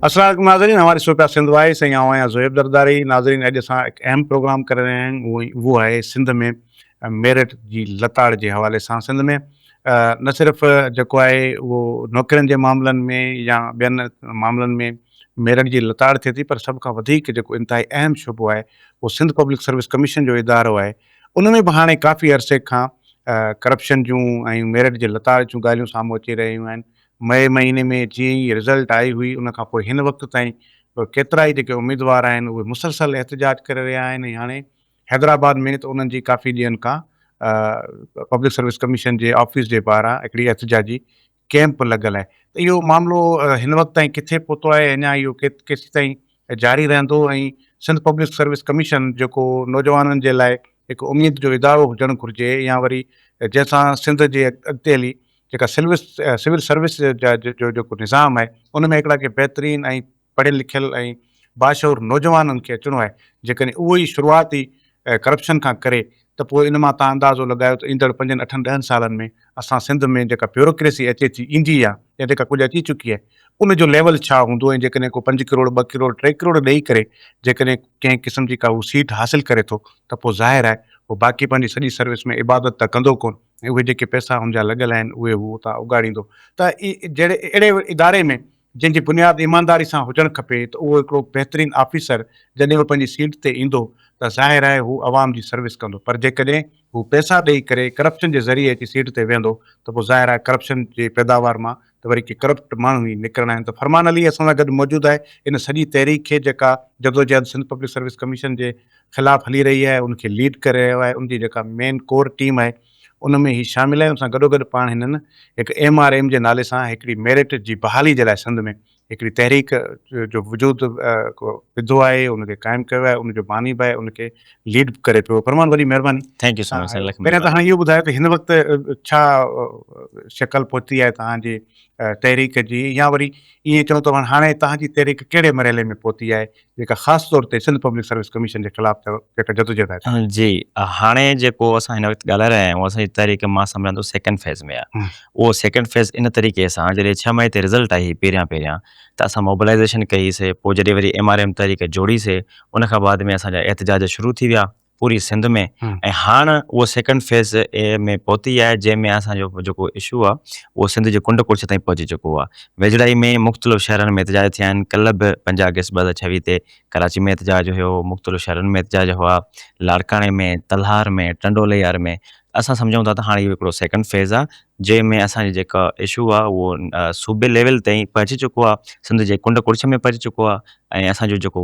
السلام عليڪم ناظرين ہماري سو پيا سنڌ وائس ۽ آئون آهيان زويب زرداري ناظرين اڄ اسان هڪ اهم پروگرام ڪري رهيا آهيون اهو اهو آهي سنڌ ۾ ميرٽ جي لتاڙ جي حوالي سان سنڌ ۾ نه صرف جيڪو آهي اهو نوڪرين جي معاملن ۾ يا ٻين معاملن ۾ ميرٽ جي لتاڙ ٿئي ٿي پر سڀ کان وڌيڪ جيڪو انتهائي اهم شعبو آهي اهو سنڌ پبلڪ سروس ڪميشن جو ادارو آهي ان ۾ به هاڻي ڪافي عرصي کان ڪرپشن جون ۽ ميرٽ جي لتاڙ جون ڳالهيون سامهون اچي رهيون آهن. مئي مهيني ۾ جيئن ئي رزلٽ آئي هئي ان کان پوء هن وقت تائين ڪيترائي جيڪي اميدوار آهن اهي مسلسل احتجاج ڪري رهيا آهن ۽ هاڻي حيدرآباد ۾ ته انهن جي ڪافي ڏينهن کان پبلڪ سروس ڪميشن جي آفيس جي ٻاهران هڪڙي احتجاجي ڪيمپ لڳل آهي ته اهو معاملو هن وقت تائين ڪٿي پهتو آهي اڃا اهو ڪيسيتائين جاري رهندو ۽ سنڌ پبلڪ سروس ڪميشن جيڪو نوجوانن جي لاء هڪ اميد جو ادارو هجڻ گهرجي يا وري جنهن سان سنڌ جي اڳتي هلي جيڪا سلوس سول سروس جا جو جيڪو نظام آهي ان ۾ هڪڙا ڪي بهترين ۽ پڙهيل لکيل ۽ باشعور نوجوانن کي اچڻو آهي، جيڪڏهن اهو ئي شروعات ئي ڪرپشن کان ڪري ته پوء ان مان توهان اندازو لڳايو ته ايندڙ پنجن اٺن ڏهن سالن ۾ اسان سنڌ ۾ جيڪا بيوروڪريسي اچي ٿي ايندي يا يا جيڪا ڪجهه اچي چڪي آهي ان جو ليول ڇا هوندو ۽ جيڪڏهن ڪو پنج ڪروڙ ٻه ڪروڙ ٽي ڪروڙ ڏئي ڪري جيڪڏهن ڪنهن قسم جي ڪا هو سيٽ حاصل ڪري ٿو ته پوء ظاهر آهي هو باقي پنهنجي سڄي سروس ۾ عبادت ته ڪندو ڪونه ۽ اهي جيڪي پئسا هن جا لڳل آهن اهي هو اتان اڳاڙيندو ته جهڙي اهڙي اداري ۾ جنهن جي بنياد ايمانداري سان هجڻ کپي ته اهو هڪڙو بهترين آفيسر جڏهن هو پنهنجي سيٽ تي ايندو ته ظاهر آهي هو عوام جي سروس ڪندو پر جيڪڏهن هو پئسا ڏئي ڪري ڪرپشن جي ذريعي اچي سيٽ تي ويهندو ته پوء ظاهر آهي ڪرپشن جي پيداوار مان ته وري ڪي ڪرپٽ ماڻهو ئي نڪرڻا آهن ته فرمان علي اسان سان گڏ موجود آهي ان سڄي تحريڪ کي جيڪا جدوجهد سنڌ پبلڪ سروس ڪميشن جي خلاف هلي رهي آهي ان کي ليڊ ڪري رهيو آهي ان جي جيڪا مين ڪور ٽيم آهي ان ۾ هي شامل آهي ان سان گڏوگڏ پاڻ هنن هڪ ايم آر ايم جي نالي سان هڪڙي ميرٽ جي بحالي جي لاء سنڌ ۾ هڪڙي تحريڪ جو وجود وڌو آهي ان کي قائم ڪيو آهي ان جو باني به آهي ان کي ليڊ به ڪري پيو فرمان وڏي مهرباني. Thank you سو مچ سائين لک پهريان ته هاڻي اهو ٻڌايو ته هن وقت ڇا شڪل پهتي آهي توهان جي تحريڪ جي يا وري ائين چئون ته هاڻي توهان جي تحريڪ ڪهڙي مرحلي ۾ پهتي آهي جيڪا خاص طور تي سنڌ پبلڪ سروس ڪميشن جي خلاف جيڪا جدوجهد آهي. جي هاڻي جيڪو اسان هن وقت ڳالهائي رهيا آهيون اسان جي تحريڪ مان سمجهان ٿو سيڪنڊ فيز ۾ آهي اهو سيڪنڊ فيز ان طريقي سان جڏهن 6 مئي تي رزلٽ آئي هئي پهريان پهريان ته اسان موبلائيزيشن ڪئي سي پوء جڏهن وري ايم آر ايم تحريڪ جوڙي سي ان کان بعد ۾ اسان جا احتجاج شروع ٿي ويا پوري سنڌ ۾ ۽ هاڻ اهو سيڪنڊ فيز ۾ پهتي آهي جنهن ۾ اسان جو جيڪو اشو آهي اهو سنڌ جي ڪنڊ ڪڙڇ تائين پهچي چڪو آهي ويجهڙائي ۾ مختلف شهرن ۾ احتجاج ٿيا آهن ڪلهه به 5 آگسٽ 2026 تي ڪراچي ۾ احتجاج هيو مختلف شهرن ۾ احتجاج هئا لاڙڪاڻي ۾ تلهار ۾ ٽنڊو الهيار ۾ اسان سمجهون ٿا ته هاڻي اهو هڪڙو سيڪنڊ فيز آهي جنهن ۾ اسان جي جيڪا اشو آهي اهو صوبي ليول تائين پهچي چڪو آهي سنڌ جي ڪنڊ ڪڙڇ ۾ پهچي چڪو آهي ۽ اسان جو جيڪو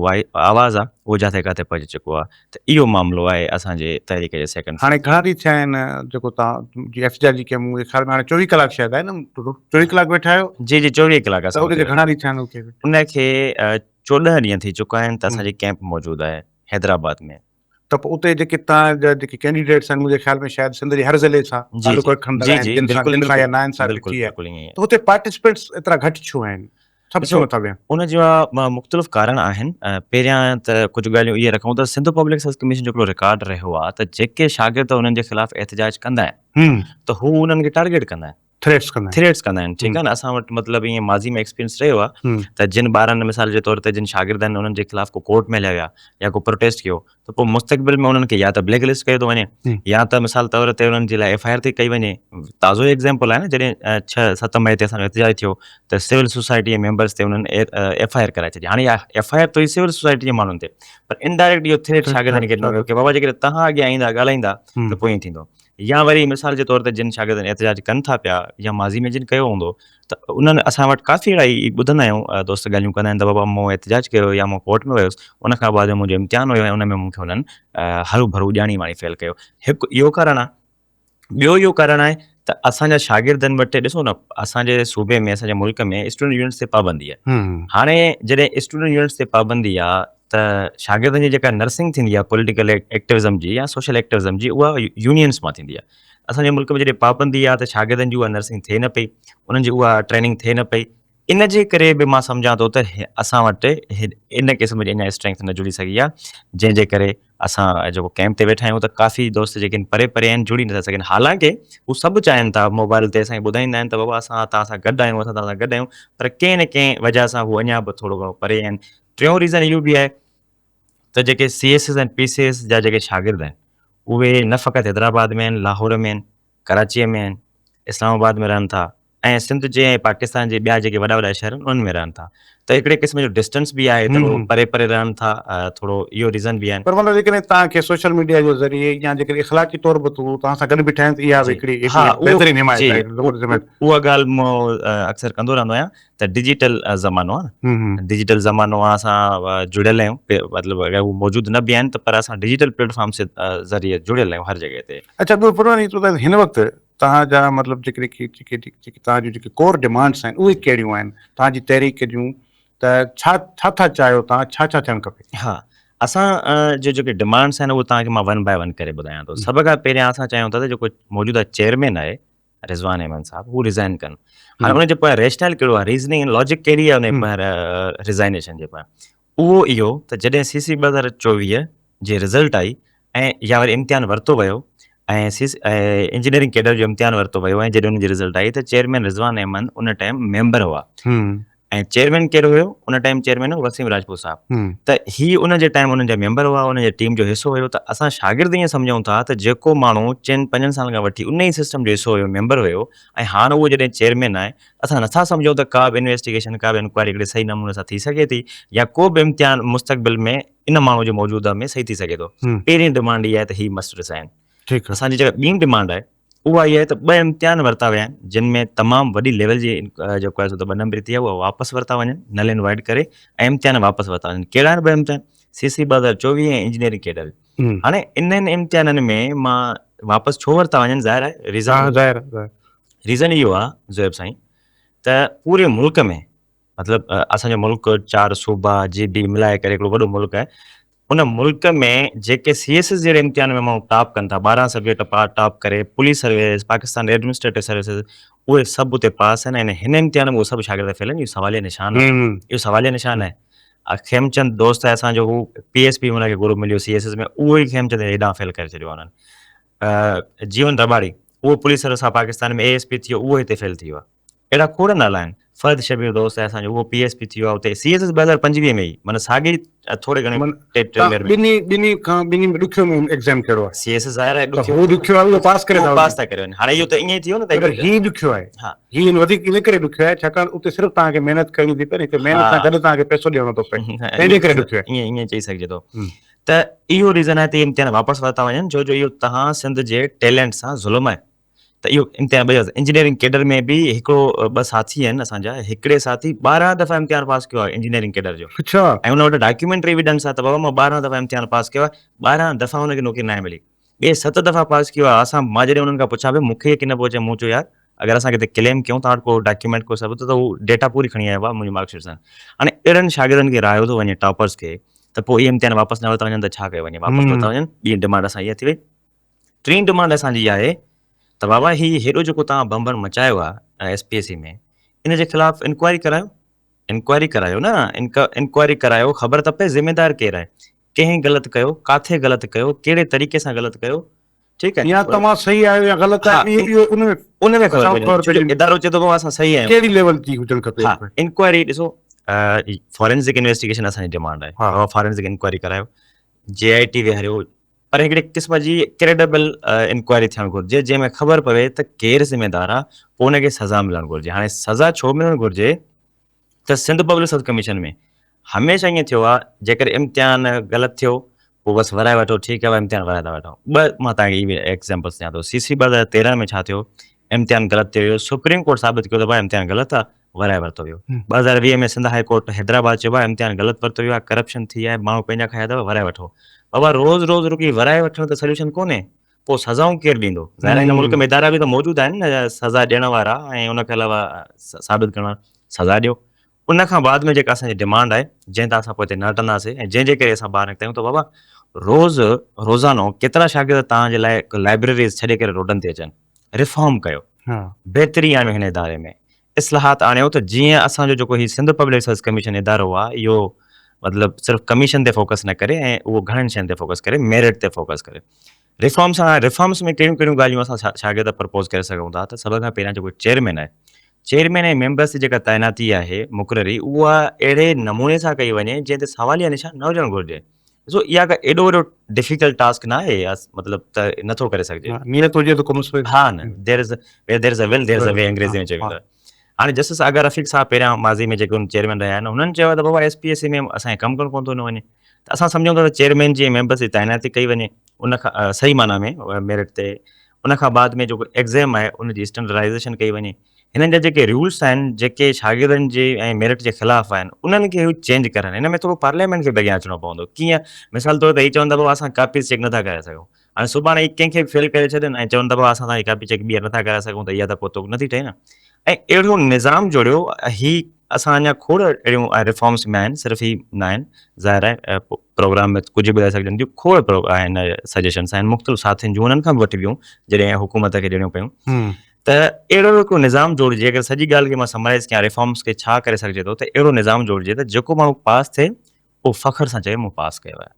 آواز آهي اهو جاٿي ڪاٿي پهچي چڪو آهي ته اهو معاملو آهي اسان جي تحريڪ جي سيڪنڊ هاڻي گهڻا ڏينهن ٿيا آهن جيڪو توهان جي احتجاجي ڪيم منهنجي خيال ۾ هاڻي 24 ڪلاڪ شايد آهي نه 24 ڪلاڪ ويٺا آهيو؟ جي جي 24 ڪلاڪ اسان ته ان کي گهڻا ڏينهن ٿيا آهن اتي ان کي 14 ڏينهن ٿي چڪا آهن ته اسان جي ڪيمپ موجود آهي حيدرآباد ۾. ته پوء اتي جيڪي توهان جا جيڪي ڪينڊيڊيٽس آهن منهنجي خيال ۾ شايد سنڌ جي هر ضلعي سان تعلق رکندڙ آهن جن سان جن سان يا ناانصافي ٿي آهي ته اتي پارٽيسپينٽس ايترا گهٽ ڇو آهن؟ سڀ ڇو نٿا ويهن؟ ان جا مختلف ڪارڻ آهن. پهريان ته ڪجهه ڳالهيون اهي رکون ته سنڌ پبلڪ سروس ڪميشن جو هڪڙو رڪارڊ رهيو آهي ته جيڪي شاگرد انهن جي خلاف احتجاج ڪندا آهن ته هو انهن کي ٽارگيٽ ڪندا آهن. ٿريٽس ڪندا آهن. ٿريٽس ڪندا آهن ٺيڪ آهي نه اسان وٽ مطلب ائين ماضي ۾ ايڪسپيرينس رهيو آهي ته جن ٻارن مثال جي طور تي جن شاگردن انهن جي خلاف ڪو ڪورٽ ۾ هليا ويا يا ڪو پروٽيسٽ ڪيو ته پوء مستقبل ۾ انهن کي يا ته بليڪ لسٽ ڪيو ٿو وڃي يا ته مثال طور تي انهن جي لاء ايف I R ٿي ڪئي وڃي. تازو ئي ايگزامپل آهي نه جڏهن 6 7 مئي تي اسان جو احتجاج ٿيو ته سول سوسائٽي جي ميمبرس تي انهن ايف I R ڪرائي ڇڏي. هاڻي اها ايف I R ته هئي سول سوسائٽي جي ماڻهن تي پر انڊائريڪٽ اهو ٿريٽ شاگردن کي ڏنو ويو ڪي بابا جيڪڏهن توهان اڳيان ايندا ڳالهائيندا ته پوء ائين ٿيندو. يا وري مثال جي طور تي جن شاگردن احتجاج ڪن ٿا پيا يا ماضي ۾ جن ڪيو هوندو ته انهن اسان وٽ ڪافي اهڙا ئي ٻڌندا آهيون دوست ڳالهيون ڪندا آهن ته بابا مون احتجاج ڪيو يا مون ڪورٽ ۾ ويس ان کان بعد ۾ منهنجو امتحان هيو ۽ ان ۾ مون کي انهن هرو ڀرو ڄاڻي واڻي فيل ڪيو. هڪ اهو ڪارڻ آهي. ٻيو اهو ڪارڻ آهي ته اسان جا شاگردن وٽ ڏسو نه اسان جي صوبي ۾ اسان جي ملڪ ۾ اسٽوڊنٽ يونٽس تي پابندي آهي. هاڻي جڏهن اسٽوڊنٽ يونٽس تي پابندي آهي ته شاگردن جي جيڪا نرسنگ ٿيندي آهي پوليٽيڪل ايڪٽوزم جي يا سوشل ايڪٽوزم جي اها يونينس مان ٿيندي آهي. اسان جي ملڪ ۾ جڏهن پابندي آهي ته شاگردن جي اها نرسنگ ٿئي نه پئي، انهن جي اها ٽريننگ ٿئي نه پئي ان جي ڪري به مان سمجهان ٿو ته اسان وٽ ان قسم جي اڃا اسٽرينٿ نه جڙي سگهي آهي جنهن جي ڪري اسان جيڪو ڪيمپ تي ويٺا آهيون ته ڪافي دوست جيڪي آهن پري پري آهن جڙي نٿا سگهن حالانڪه هو سڀ چاهين ٿا موبائل تي اسان کي ٻڌائيندا آهن ته بابا اسان توهان سان گڏ آهيون اسان توهان سان گڏ آهيون پر ڪنهن نه ڪنهن وجه سان هو اڃا به ٿورو گهڻو پري آهن. ٽيون ريزن اهو به آهي ته جيڪي C S S ۽ P C S جا جيڪي شاگرد آهن اهي نه فقط حيدرآباد ۾ آهن لاهور ۾ آهن ڪراچيء ۾ آهن اسلام آباد ۾ رهن ٿا ۽ سنڌ جي ۽ پاڪستان جي ٻيا جيڪي وڏا وڏا شهر آهن انهن ۾ رهن ٿا ته هڪڙي قسم جو ڊسٽنس به آهي ته هو پري پري رهن ٿا ٿورو اهو ريزن به آهن. پر مطلب جيڪڏهن توهان کي سوشل ميڊيا جو ذريعي يا جيڪڏهن اخلاقي طور به توهان سان گڏ بيٺا آهن ته اها به هڪڙي بهترين حمايت آهي. اها ڳالهه مون اڪثر ڪندو رهندو آهيان ته ڊجيٽل زمانو آهي نه ڊجيٽل زمانو آهي اسان جڙيل آهيون مطلب اگر هو موجود نه به آهن ته پر اسان ڊجيٽل پليٽ فارم ذريعي جڙيل آهيون هر جڳهه تي. اڇا ٻيو پرواني تو ته هن وقت توهان جا مطلب جيڪڏهن جيڪي توهان جون جيڪي ڪور ڊمانڊس آهن اهي ڪهڙيون آهن توهان جي تحريڪ جون ته ڇا ڇا ٿا چاهيو توهان ڇا ڇا ٿيڻ کپي؟ ها اسان جو جيڪي ڊمانڊس آهن اهي توهان کي مان ون باء ون ڪري ٻڌايان ٿو سڀ کان پهريان اسان چاهيون ٿا ته جيڪو موجوده چيئرمين آهي رضوان احمد صاحب هو ريزائن ڪن هاڻي ان جي پويان ريشنل ڪهڙو آهي ريزننگ ۽ لاجڪ ڪهڙي آهي ان جي پويان ريزائنيشن جي پويان اهو اهو ته جڏهن سي سي 2024 جي رزلٽ آئي ۽ يا وري امتحان ورتو ويو ۽ سي سي انجنيئرنگ ڪيڊر جو امتحان ورتو ويو ۽ جڏهن ان جي رزلٽ آئي ته چيئرمين رضوان احمد ان ٽائيم ميمبر هئا ۽ چيئرمين ڪير هيو ان ٽائيم چيئرمين هو وسيم راجپوت صاحب ته هي ان جي ٽائيم انهن جا ميمبر هئا ان جي ٽيم جو حصو هيو ته اسان شاگرد ائين سمجهون ٿا ته جيڪو ماڻهو چئن پنجن سالن کان وٺي ان ئي سسٽم جو حصو هيو ميمبر هيو ۽ هاڻ اهو جڏهن چيئرمين آهي اسان نٿا سمجهون ته ڪا به انويسٽيگيشن ڪا به انڪوائري هڪڙي صحيح نموني سان ٿي سگهي ٿي يا ڪو به امتحان مستقبل ۾ ان ماڻهو جي موجوده ۾ صحيح ٿي سگهي ٿو. پهرين ڊمانڊ اها آهي ته هي مسٽ ريزائن. اسان جي جيڪا ٻي ڊمانڊ آهي اها اها آهي ته ٻه امتحان ورتا ويا آهن جن ۾ تمام وڏي ليول جي جيڪو آهي سو ته ٻه نمبري ٿي آهي اها واپس ورتا وڃن نل اينڊ وائڊ ڪري ۽ امتحان واپس ورتا وڃن. ڪهڙا آهن ٻه امتحان سي سي 2024 ۽ انجنيئرنگ ڪيڊر. هاڻي انهن امتحانن ۾ مان واپس ڇو ورتا وڃن ظاهر آهي ريزن ظاهر آهي ريزن اهو آهي زويب سائين ته پوري ملڪ ۾ مطلب اسان جو ملڪ چار صوبا جي بي ملائي ڪري هڪڙو وڏو ملڪ آهي ان ملڪ ۾ جيڪي سي ايس ايس جهڙي امتحان ۾ ماڻهو ٽاپ ڪن ٿا 12 سبجيڪٽ پار ٽاپ ڪري police service Pakistan administrative services اهي سڀ اتي پاس آهن ۽ هن امتحان ۾ اهي سڀ شاگرد فيل آهن اهو سواليه نشان آهي اهو سواليه نشان آهي کيمچند دوست آهي اسان جو هو پي ايس پي هن کي گروپ مليو سي ايس ايس ۾ اهو ئي کيمچند هيڏانهن فيل ڪري ڇڏيو انهن جيون رٻاڙي اهو police service of Pakistan ۾ A S P ٿيو اهو هتي فيل ٿي ويو آهي اهڙا کوڙ نالا آهن فهد شبير دوست آهي اسان جو اهو پي ايس پي ٿي ويو آهي اتي سي ايس ايس 2025 ۾ ئي معنيٰ ساڳي ٿوري گهڻي ٽي ٽي مير ۾ ٻنهي ٻنهي کان ٻنهي ۾ ڏکيو ۾ ايگزام ڪهڙو آهي سي ايس ايس ظاهر آهي ڏکيو هو ڏکيو آهي اهو پاس ڪري ٿا پاس ٿا ڪري وڃن هاڻي اهو ته ائين ئي ٿي ويو نه ته هي ڏکيو آهي ها هي ان وڌيڪ ان ڪري ڏکيو آهي ڇاڪاڻ اتي صرف توهان کي محنت ڪرڻي ٿي پئي هتي محنت سان گڏ توهان کي پئسو ڏيڻو ٿو پئي تنهن جي ڪري ڏکيو آهي ائين ائين چئي سگهجي ٿو ته اهو ريزن آهي ته امتحان واپس ورتا وڃن ڇو جو اهو توهان سنڌ جي ٽيلنٽ سان ظلم آهي ته اهو امتحان ٻئي انجنيئرنگ ڪيڊر ۾ به هڪڙو ٻه ساٿي آهن اسان جا هڪڙي ساٿي 12 دفعا امتحان پاس ڪيو آهي انجنيئرنگ ڪيڊر جو اڇا ۽ ان وٽ ڊاڪيومينٽري ايويڊنس آهي ته بابا مان 12 دفعا امتحان پاس ڪيو آهي 12 دفعا ان کي نوڪري ناهي ملي ٻئي ست دفعا پاس ڪيو آهي اسان مان جڏهن انهن کان پڇان پيو مون کي يقين نه پيو اچي مون چيو يار اگر اسان ڪٿي ڪليم ڪيون توهان وٽ ڪو ڊاڪيومينٽ ڪو ثبوت ته هو ڊيٽا پوري کڻي آيو آهي منهنجي مارڪ شيٽ سان هاڻي اهڙن شاگردن کي رايو ٿو وڃي ٽاپرس کي ته پوء اهي امتحان واپس نه ورتا وڃن ته ڇا ڪيو وڃي واپس ورتا وڃن ٻي ڊمانڊ اسان اها ٿي وئي ٽين ڊمانڊ اسان جي اها آهي ته بابا هي هيڏو جيڪو توهان بمبر مچايو آهي ايس پي ايس سي ۾ ان جي خلاف انڪوائري ڪرايو انڪوائري ڪرايو نه انڪوائري ڪرايو خبر ته پئي ذميدار ڪير آهي ڪنهن غلط ڪيو، ڪاٿي غلط ڪيو، ڪهڙي طريقي سان غلط ڪيو، ٺيڪ آهي. يا توهان صحيح آهيو يا غلط آهيو اهو ان ۾ ان ۾ خبر پئجي وڃي. ادارو چئي ٿو بابا اسان صحيح آهيون. ڪهڙي ليول جي هجڻ کپي. ها انڪوائري ڏسو فارينزڪ انويسٽيگيشن اسان جي ڊمانڊ آهي. بابا فارينزڪ انڪوائري ڪرايو، جي آء ٽي ويهاريو پر هڪڙي قسم جي ڪريڊبل انڪوائري ٿيڻ گهرجي جنهن ۾ خبر پوي ته ڪير ذميدار آهي پوء ان کي سزا ملڻ گهرجي. هاڻي سزا ڇو ملڻ گهرجي؟ ته سنڌ پبلڪ سروس ڪميشن ۾ هميشه ائين ٿيو آهي جيڪڏهن امتحان غلط ٿيو پوء بس ورائي وٺو ٺيڪ آهي امتحان ورائي ٿا وٺون ٻه مان توهان کي ايگزامپلس ڏيان ٿو سي سي 2013 ۾ ڇا ٿيو امتحان غلط ٿيو ويو سپريم ڪورٽ ثابت ڪيو ته ڀاء امتحان غلط آهي ورائي ورتو ويو 2020 ۾ سنڌ هاء ڪورٽ حيدرآباد چيو ڀاء امتحان غلط ورتو ويو آهي ڪرپشن ٿي آهي ماڻهو پنهنجا کايا اٿو ورائي وٺو بابا روز روز رڳي ورائي وٺڻ ته سوليوشن ڪونهي پوء سزائون ڪير ڏيندو؟ ظاهر آهي هن ملڪ ۾ ادارا به ته موجود آهن نه سزا ڏيڻ وارا ۽ ان کان علاوه ثابت ڪرڻ وارا سزا ڏيو. ان کان بعد ۾ جيڪا اسان جي ڊمانڊ آهي جنهن تان اسان پوئتي نه هٽنداسين ۽ جنهن جي ڪري اسان ٻاهر نڪتا آهيون ته بابا روز روزانو ڪيترا شاگرد توهان جي لاء لائبريريز ڇڏي ڪري روڊن تي اچن ريفارم ڪيو بهتري آڻيو هن اداري ۾ اصلاحات آڻيو ته جيئن اسان جو جيڪو هي سنڌ پبلڪ سروس ڪميشن ادارو آهي اهو مطلب صرف ڪميشن تي فوڪس نه ڪري ۽ اهو گهڻن شين تي فوڪس ڪري ميرٽ تي فوڪس ڪري. ريفارمس هاڻي ريفارمس ۾ ڪهڙيون ڪهڙيون ڳالهيون اسان شاگرد پرپوز ڪري سگهون ٿا ته سڀ کان پهريان جيڪو چيئرمين آهي چيئرمين ۽ ميمبرس جي جيڪا تعيناتي آهي مقرري اها اهڙي نموني سان ڪئي وڃي جنهن تي سواليه نشان نه هجڻ گهرجي. ڏسو اها ڪا ايڏو وڏو ڊفيڪلٽ ٽاسڪ نه آهي مطلب ته نٿو ڪري سگهجي. نيت هجي ته ڪم سوئي. ها نه there is where there is a will there is a way انگريزي ۾ چيو ويندو آهي. هاڻي جسٽس آغا رفيق صاحب پهريان ماضي ۾ جيڪي چيئرمين رهيا آهن انهن چيو آهي ته بابا ايس پي ايس سي ۾ اسان کي ڪم ڪرڻ ڪونه ٿو ڏنو وڃي ته اسان سمجهون ٿا ته چيئرمين جي ۽ ميمبرس جي تعيناتي ڪئي وڃي ان کان صحيح معنيٰ ۾ ميرٽ تي ان کان بعد ۾ جيڪو ايگزام آهي ان جي اسٽينڊرڊائيزيشن ڪئي وڃي هنن جا جيڪي رولس آهن جيڪي شاگردن جي ۽ ميرٽ جي خلاف آهن انهن کي هو چينج ڪرن هن ۾ ٿورو پارليامينٽ کي به اڳيان اچڻو پوندو ڪيئن مثال طور تي هي چون ٿا بابا اسان ڪاپيز چيڪ نٿا ڪرائي سگهون هاڻي سڀاڻي هي ڪنهن کي به فيل ڪري ڇڏن ۽ چون ٿا بابا اسان توهان جي ڪاپي چيڪ ٻيهر نٿا ڪرائي سگهون ته اها ته پوء توڪ نٿي ٺهي نه ۽ اهڙو نظام جوڙيو هي اسان اڃا کوڙ اهڙيون ريفارمس ۾ آهن صرف هي نه آهن ظاهر آهي پروگرام ۾ ڪجهه به ٻڌائي سگهجن ٿيون کوڙ آهن سجيشنس آهن مختلف ساٿين جون انهن کان به وٺبيون جڏهن حڪومت کي ڏيڻيون پيون ته اهڙو هڪڙو نظام جوڙجي اگر سڄي ڳالهه کي مان سمرائز ڪيان ريفارمس کي ڇا ڪري سگهجي ٿو ته اهڙو نظام جوڙجي ته جيڪو ماڻهو پاس ٿئي اهو فخر سان چوي مون پاس ڪيو آهي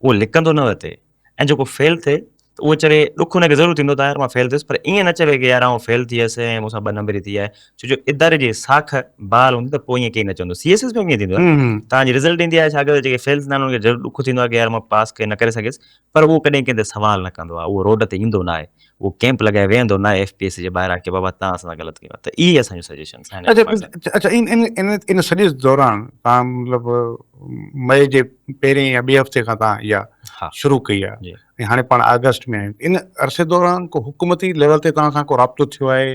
اهو لڪندو نه وتي ۽ جيڪو فيل ٿئي ته اهو چوي ڏک هن کي ضرور ٿيندو ته يار مان فيل ٿيس پر ائين نه چوي ڪي يار آئون فيل ٿي ويس ۽ مون سان ٻه نمبري ٿي آهي ڇو جو اداري جي ساک بحال هوندي ته پوء ائين ڪير نه چوندو سي ايس ايس ۾ به ائين ٿيندو آهي توهان جي رزلٽ ايندي آهي شاگرد جيڪي فيل ٿيندا آهن انهن کي ضرور ڏک ٿيندو آهي ڪي يار مان پاس نه ڪري سگهيس پر اهو ڪڏهن ڪنهن تي سوال نه ڪندو آهي اهو روڊ تي ايندو نه آهي اهو ڪيمپ لڳائي ويهندو نه آهي ايف پي ايس سي جي ٻاهران ڪي بابا توهان اسان سان غلط ڪيو آهي ته اهي اسان جون سجيشنس آهن اڇا اڇا ان ان ان ان سڄي دوران توهان مطلب مئي جي پهرين يا ٻئي هفتي کان توهان اها شروع ڪئي آهي ۽ هاڻي پاڻ آگسٽ ۾ آهيون ان عرصي دوران ڪو حڪومتي ليول تي توهان سان ڪو رابطو ٿيو آهي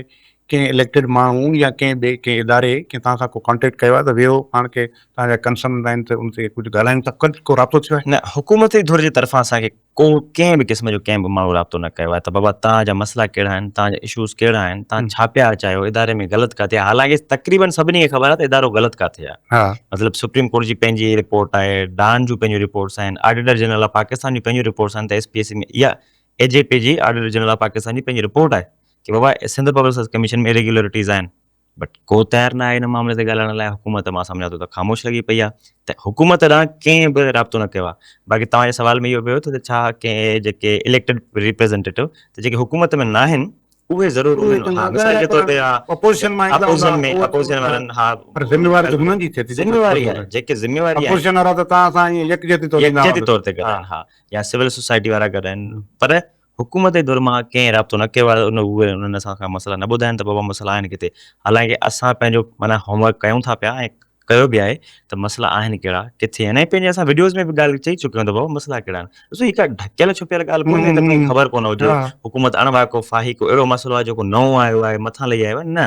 ڪنهن اليڪٽيڊ ماڻهو يا ڪنهن ٻئي ڪنهن اداري ڪنهن توهان سان ڪو ڪانٽيڪٽ ڪيو آهي ته ويهو پاڻ کي توهان جا ڪنسرن آهن ته ان تي ڪجهه ڳالهايون ٿا ڪو رابطو ٿيو آهي؟ نه حڪومتي ڌر جي طرفان اسان کي ڪو ڪنهن به قسم جو ڪنهن به ماڻهو رابطو نه ڪيو آهي ته بابا توهان جا مسئلا ڪهڙا آهن توهان جا اشوز ڪهڙا آهن توهان ڇا پيا چاهيو اداري ۾ غلط ڪاٿي آهي حالانڪه تقريبن سڀني کي خبر آهي ته ادارو غلط ڪاٿي آهي مطلب سپريم ڪورٽ جي پنهنجي رپورٽ آهي ڊان جون پنهنجون رپورٽس آهن آڊيٽر جنرل آف پاڪستان جون پنهنجون رپورٽس آهن ته ايس پي ايس سي ۾ يا اي جي پي جي آڊيٽر جنرل آف پاڪستان جي پنهنجي رپورٽ آهي ڪي بابا سنڌ پبلڪ سروس ڪميشن ۾ اريگيولرٽيز آهن بٽ ڪو تيار نه آهي ان معاملي تي ڳالهائڻ لاء حڪومت مان سمجهان ٿو ته خاموش لڳي پئي آهي ته حڪومت ڏانهن ڪنهن به رابطو نه ڪيو آهي باقي توهان جي سوال ۾ اهو پيو ته ڇا ڪنهن جيڪي اليڪٽيڊ ريپريزنٽيٽو ته جيڪي حڪومت ۾ نه آهن اهي ضرور انهن ها مثال جي طور تي اپوزيشن مان اپوزيشن ۾ اپوزيشن وارن ها پر ذميواري ته هنن جي ٿئي ٿي ذميواري آهي جيڪي ذميواري آهي اپوزيشن وارا ته توهان سان ائين يڪجهتي طور يڪجهتي طور تي گڏ آهن ها يا سول سوسائٽي وارا گڏ آهن پر حڪومت جي ڌر مان ڪنهن رابطو نه ڪيو آهي ان اهي انهن اسان کان مسئلا نه ٻڌايا آهن ته بابا مسئلا آهن ڪٿي حالانڪه اسان پنهنجو معنيٰ هوم ورڪ ڪيون ٿا پيا ۽ ڪيو به آهي ته مسئلا آهن ڪهڙا ڪٿي آهن ۽ پنهنجي اسان وڊيوز ۾ به ڳالهه چئي چڪا آهيون ته بابا مسئلا ڪهڙا آهن ڏسو هي ڪا ڍڪيل ڇپيل ڳالهه ڪونهي ته ڪنهن کي خبر ڪونه هجي حڪومت اڻ واقف آهي ڪو اهڙو مسئلو آهي جيڪو نئون آيو آهي مٿان لهي آيو آهي نه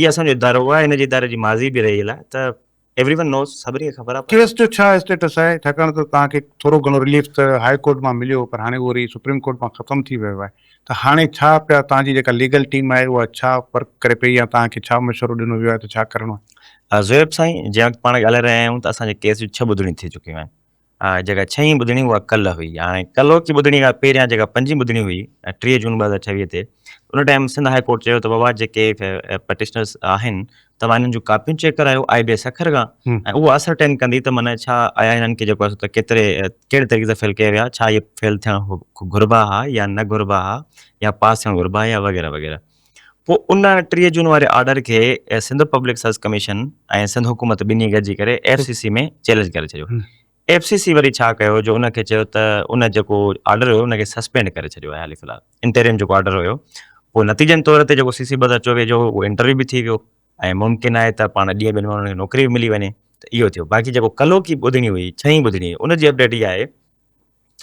هي اسان جو ادارو آهي هن جي اداري جي ماضي به رهيل آهي ته ايوري ون نوز سڀني کي خبر آهي پر. ڪيس جو ڇا اسٽيٽس آهي ڇاڪاڻ ته توهان کي ٿورو گهڻو رليف ته هاء ڪورٽ مان مليو پر هاڻي اهو وري سپريم ڪورٽ مان ختم ٿي ويو آهي ته هاڻي ڇا پيا توهان جي جيڪا ليگل ٽيم آهي اها ڇا ورڪ ڪري پئي يا توهان کي ڇا مشورو ڏنو ويو آهي ته ڇا ڪرڻو آهي؟ زويب سائين جنهن وقت پاڻ ڳالهائي رهيا آهيون ته اسان جي ڪيس جون ڇهه ٻڌڻيون ٿي چڪيون آهن جيڪا ڇهين ٻڌڻي اها ڪلهه هئي. هاڻي ڪلهوڪي ٻڌڻي کان پهريان جيڪا پنجين ٻڌڻي هئي 30 جون 2026 تي ان ٽائيم سنڌ هاء ڪورٽ چيو ته بابا جيڪي پٽيشنرز آهن توهان انهن جون ڪاپيون چيڪ ڪرايو آء بي سکر کان ۽ اهو اسرٽين ڪندي ته معنيٰ ڇا آيا هنن کي جيڪو آهي سو ته ڪيتري ڪهڙي طريقي سان فيل ڪيا ويا ڇا اهي فيل ٿيڻ گهربا ها يا نه گهربا ها يا پاس ٿيڻ گهربا يا وغيره وغيره. پوء ان 30 جون واري آرڊر کي Sindh public service commission ۽ Sindh حڪومت ٻنهي گڏجي ڪري ايف سي سي ۾ چئلينج ڪري ڇڏيو. ايف سي سي وري ڇا ڪيو جو ان کي چيو ته ان جيڪو آرڊر هيو ان کي سسپينڊ ڪري ڇڏيو آهي حالي في الحال انٽريم جيڪو آرڊر هيو پوء نتيجن طور تي جيڪو سي سي 2024 جو هو اهو انٽرويو به ٿي ويو ۽ ممڪن آهي ته پاڻ ڏينهن ٻن ۾ انهن کي نوڪري به ملي وڃي ته اهو ٿيو باقي جيڪو ڪلهوڪي ٻڌڻي هئي ڇهين ٻڌڻي ان جي اپڊيٽ اها آهي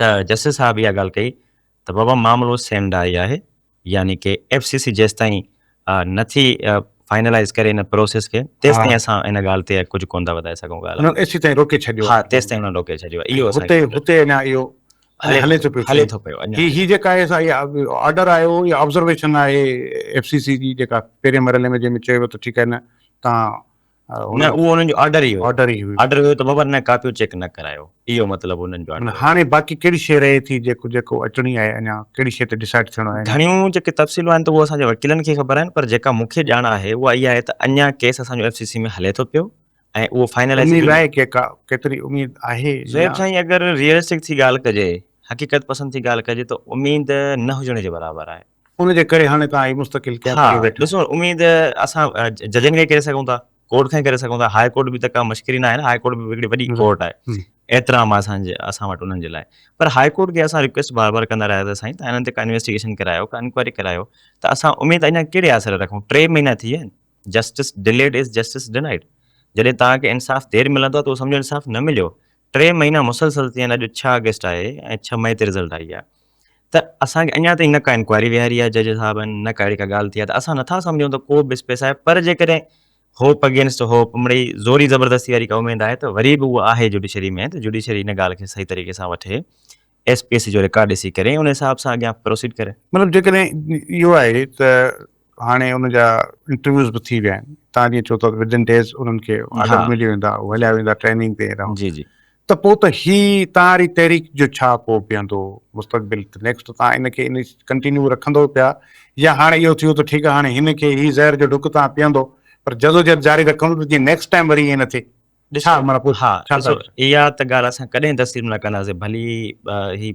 ته جسٽس صاحب اها ڳالهه ڪئي ته بابا معاملو سيم ڊائي آهي يعني ڪي ايف سي سي جيستائين نه ٿي فائنلائز ڪري ان پروسيس کي تيستائين اسان ان ڳالهه تي ڪجهه ڪونه ٿا وڌائي سگهون ڳالهه انهن ايسي تائين روڪي ڇڏيو ها تيستائين انهن روڪي ڇڏيو اهو اسان هتي هتي اڃا اهو هلي ٿو پيو هلي ٿو پيو اڃا هي هي جيڪا آهي سا اها آرڊر آيو يا آبزرويشن آهي ايف سي سي جي جيڪا پهرين مرحلي ۾ جنهن ۾ چيو ويو ته ٺيڪ آهي نه تان نه اهو انهن جو آرڊر ئي هو. آرڊر ئي هو. آرڊر هيو ته بابا نه ڪاپيون چيڪ نه ڪرايو. اهو مطلب انهن جو آرڊر هو. هاڻي باقي ڪهڙي شيء رهي ٿي جيڪو جيڪو اچڻي آهي اڃا ڪهڙي شيء تي ڊسائيڊ ٿيڻو آهي اڃا؟ گهڻيون جيڪي تفصيلون آهن ته اهو اسان جي وڪيلن کي خبر آهن پر جيڪا مون کي ڄاڻ آهي اها اها آهي ته اڃا ڪيس اسان جو ايف سي سي ۾ هلي ٿو پيو ۽ اهو فائنلائيز اميد آهي ڪي ڪا ڪيتري اميد آهي زويب سائين اگر ريئلسٽڪ ٿي ڳالهه ڪجي حقيقت پسند ٿي ڳالهه ڪجي ته اميد نه هجڻ جي برابر آهي. ان جي ڪري هاڻي توهان هي مستقل ڪيمپ ڪيو ويٺا. ڏسو اميد اسان ججن کي ڪري سگهون ٿا، ڪورٽ کان ڪري سگهون ٿا، هاء ڪورٽ به ته ڪا مشڪري نه آهي نه، هاء ڪورٽ به هڪڙي وڏي ڪورٽ آهي، احترام آهي اسان جي اسان وٽ انهن جي لاء، پر هاء ڪورٽ کي اسان رڪويسٽ بار بار ڪندا رهيا ته سائين توهان انهن تي ڪا انويسٽيگيشن ڪرايو، ڪا انڪوائري ڪرايو ته اسان اميد اڃا ڪهڙي آسري رکون، 3 مهينا ٿي ويا آهن، justice delayed is justice denied, جڏهن توهان کي انصاف دير ملندو آهي ته اهو سمجهو انصاف نه مليو، 3 مهينا مسلسل ٿي ويا آهن، اڄ 6 آگسٽ آهي ۽ 6 مئي تي رزلٽ آئي آهي. ته اسان کي اڃا تائين نه ڪا انڪوائري ويهاري آهي جج صاحبن نه ڪا اهڙي ڪا ڳالهه ٿي آهي ته اسان نٿا سمجهون ته ڪو به اسپيس آهي پر جيڪڏهن هوپ اگينسٽ هوپ مڙئي زوري زبردستي واري ڪا اميد آهي ته وري به اها آهي جوڊيشري ۾ ته جوڊيشري ان ڳالهه کي صحيح طريقي سان وٺي ايس پي سي جو رڪارڊ ڏسي ڪري ان حساب سان اڳيان پروسيڊ ڪري. مطلب جيڪڏهن اهو آهي ته هاڻي ان جا انٽرويوز به ٿي ويا آهن تان جيئن چئو ٿا ود ان ڊيز انهن کي آرڊر ملي ويندا هو هليا ويندا ٽريننگ تي جي جي ته پوء ته هي تان واري تحريڪ جو ڇا پوء بيهندو مستقبل ته نيڪسٽ تان ان کي ان ڪنٽينيو رکندو پيا يا هاڻي اهو ٿيو ته ٺيڪ آهي هاڻي هن کي هي زهر جو ڍڪ تان پيئندو پر جدوجهد جاري رکندو ته جيئن نيڪسٽ ٽائيم وري ائين نه ٿئي ڏسو معنيٰ پوء ها ڏسو اها ته ڳالهه اسان ڪڏهن تسليم نه ڪنداسين ڀلي هي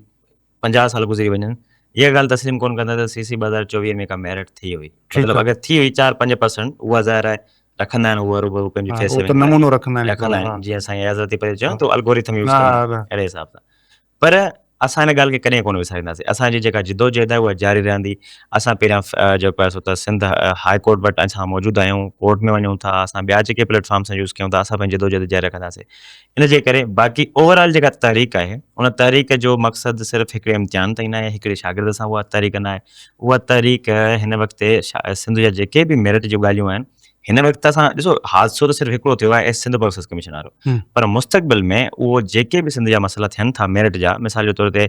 50 سال گذري وڃن اها ڳالهه تسليم ڪونه ڪندا ته سي سي 2024 ۾ ڪا ميرٽ ٿي هئي مطلب اگر ٿي هئي 4 5% اها ظاهر آهي رکندا آهن اهو هروڀرو پنهنجي فيس ۾ نمونو رکندا آهن رکندا آهن جيئن سائين اياز لطيف پريو چيو ته الگوريٿم يوز ڪندا اهڙي حساب سان پر اسان ان ڳالهه کي ڪڏهن ڪونه وسارينداسين اسان جي جيڪا جدوجهد آهي اها جاري رهندي اسان پهريان جيڪو آهي سو ته سنڌ هاء ڪورٽ وٽ اسان موجود آهيون ڪورٽ ۾ وڃون ٿا اسان ٻيا جيڪي پليٽ فارمس يوز ڪيون ٿا اسان پنهنجي جدوجهد جاري رکنداسين ان جي ڪري باقي اوور آل جيڪا تحريڪ آهي ان تحريڪ جو مقصد صرف هڪڙي امتحان تائين ناهي هڪڙي شاگرد سان اها تحريڪ ناهي اها تحريڪ هن وقت سنڌ جا جيڪي به ميرٽ جون ڳالهيون آهن هن وقت اسان ڏسو حادثو ته صرف هڪڙو ٿيو آهي سنڌ پبلڪ سروس ڪميشن وارو پر مستقبل ۾ اهو جيڪي به سنڌ جا مسئلا ٿين ٿا ميرٽ جا مثال جي طور تي